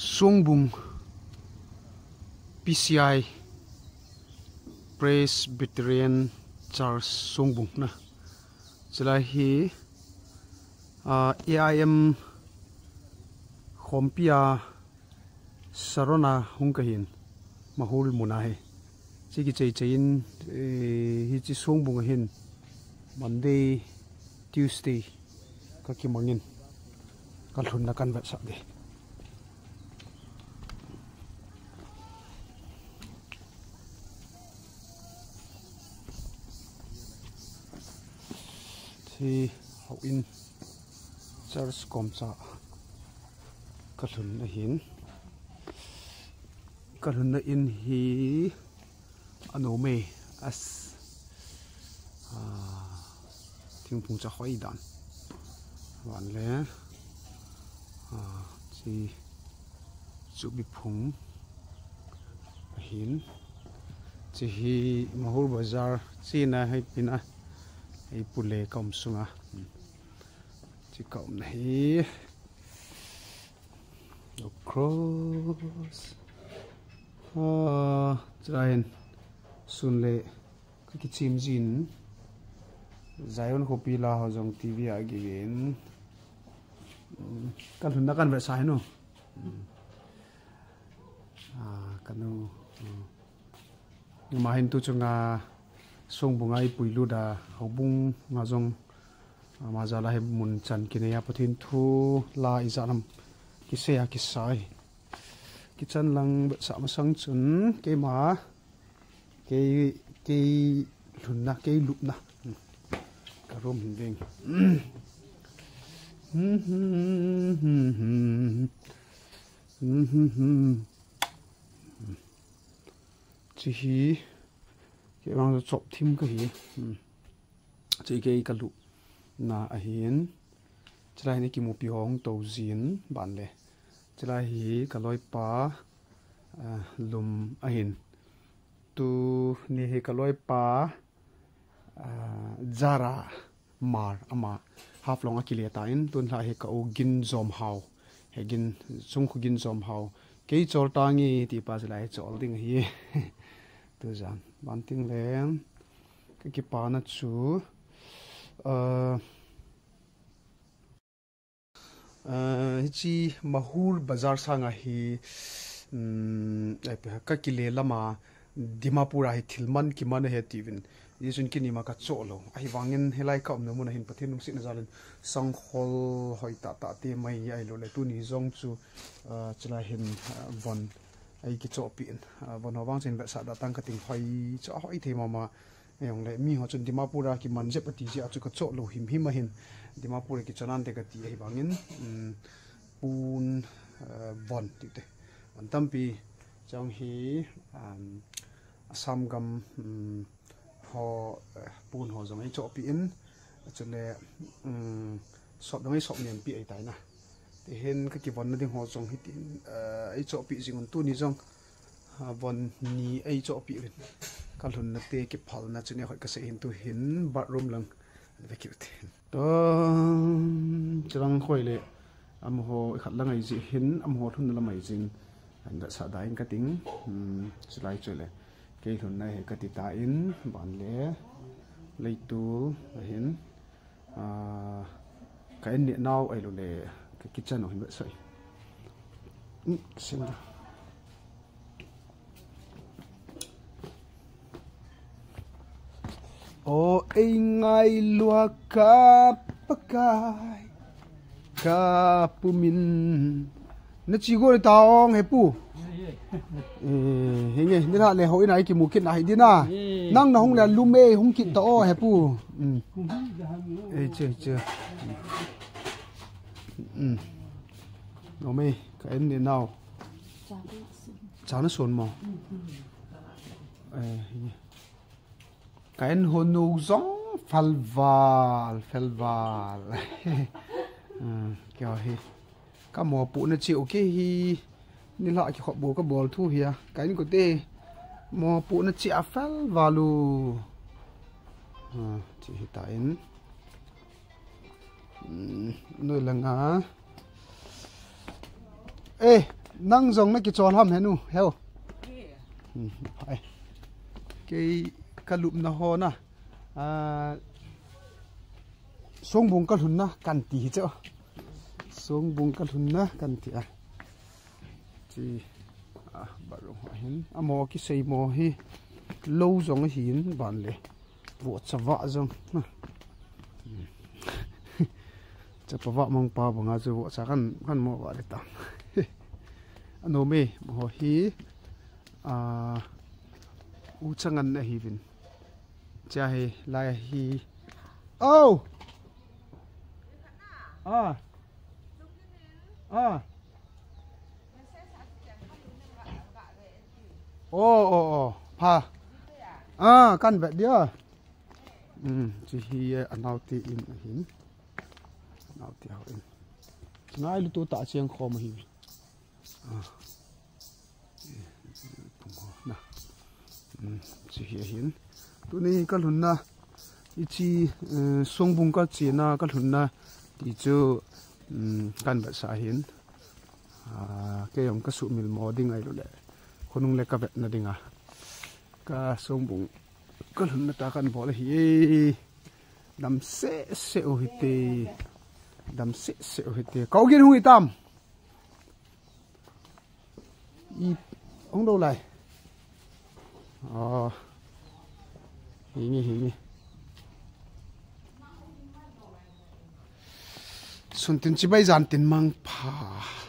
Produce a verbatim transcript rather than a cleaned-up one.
Songbung P C I, Presbyterian Church Songbung na. Chulai hi, ah, A I M khompi a Sarona hung kahin, Mahur muna hi. Chi kichei chei in, eh, hichi Songbung a hin Monday, Tuesday kakimangin kalhunna kanvetsah ding. Chi houin church komcha kalhun ahin. Kalhunna in hi anom e, as, ah, thingphung cha hoi dan. Vanle, ah, chi chubi phung ahin. Chi hi Mahur Bazar china hi pina, ei pule kaum sunga. Chi kaumna hi. Cross. Ah, chulai hin sun le kakichim jin. Zion khopi la ho jong T V a givin. Mm, kalhunna kanvetsah hinu. Mm. Ah, kanu. Mm. Ama hin tu chunga Songbung a ipui lut a, houbung nga jong, ama jal a hi mun chan kinei a Pathen thu la ijat ham kisei a kisai. Kichan lang vetsah masang chun keima, kei, kei lhunna, kei lupna. Ka room hin veng. Chi hi, kei vang chu chop thim kahi. Hmm. Chi kei kalupna ahin. Chulai hin kimupi hung tou jin ban le. Chulai hi kaloipa, ah, lum ahin. Tuni hi kaloipa, ah, Zara Mar ama Haflong a kile tan, tun lha hi ka u Gin Jom Hau. He Gin, Sungkhu Gin Jom Hau. Kei chol tange ti pa chulai chol ding hi. Tujan. Banting le. Kakipana chu. Ah, Ah, hichi Mahur Bazar sanga hi, um, eh, kakile lama Dimapur a hi thil man kiman ahi tiuvin. Hichun kinima kachoh lou. Ahivangin hilai kaumna mun a hin Pathen lungsetna jalin sangkhol hoi tah tah te mai ahilou le tuni jong chu, ah, chulai hin, ah, von ei kichohpi in. Ah, von ho vang chun vetsah da tang kating hoi chu ahoi thei mama. Ahijongle, mi ho chun Dimapur a kiman jep ati jeh a chu kachoh lou himhim ahin. Dimapur a kichon nante kati ahivangin, um, pun, uh, von tite. Von tampi chang hi, um, Assam gam, um, ho, uh, pun ho jong eichohpi in. Chule, um, sop dang eisop niampi ahitai na. Tihin kakivonna ding ho jong hitin, uh, eichohpi jing un tuni jong. Ah, von ni eichohpi uvin. Kalhunna te kiphalna chu ni hoi kasei hin tuhin bathroom lang ve kit u tin. To, chulang khoi le, amaho khat lang ahi jeh hin, amaho lhunna lam ahi jeh in, an vetsah da in kating, hmm, chulai chu le, kei lhunna hi kati tan, ban le, leitu, ahin, Ah, ka in neh nau ahilou le, ka kitchen u hin vetsah e. Hmm, sin da. O ei ngailua ka Pakai, ka pumin. Na chi go le ta ong he pu. Eh, henge, ni la le ho ina i kimu kit na hi dina. Eh. Nang na hung le lum e, hung kit ta o he pu. Mm. Eh, che, che. Mm. No me, ka in neh nau. Cha na son mo. Eh, henge. Ka in hon u jong fel val, fel val. Hmm, kei hi. Ka mopohna cheh u kei hi. Ni la kikhop bou ka bol thu hi a. Ka in kote. Mopohna cheh a fel val u. Ah, chi hi ta in. Hmm, noi langa. Eh, Nang jong na kichol ham henu, heu. Hmm, ai. Kei ka lupna ho na. Ah, Songbung ka lhunna kan ti hi chu. Songbung ka lhunna kan ti a. Chi, ah, barong ho hin. Amo kisei mo hi. Lo jong hin ban le. Vohcha vah jong. Chapa vah mang pa banga chu vohcha kan, kan mo vah le tam. Ano me, mo hi, ah, u changan na hi vin. Cha hi, lai hi. Oh! Ah. Ah. Oh, oh, oh. Pha. Ah, kan vet dia. Um, chi hi, eh, anau te in ahin. Anau te ho in. Ngai lu tu ta chiang khom ahi. Ah. Na. Um, chi hi ahin. Tuni ka lhunna. Ichi, eh, Songbung ka chena ka lhunna. Ti chu, um, kan vet sa hin. Ah, kei jong ka sumil mo ding ahi lou le. Khonung le ka vetna dinga. Ka Songbung ka lhunna ta kan bol ahi e. Dam sese u hite. Dam sese u hite. Kau gin hung itam. I hung do lai. Oh. Hingi, hingi. Sun tin chibai jan tin mang pha.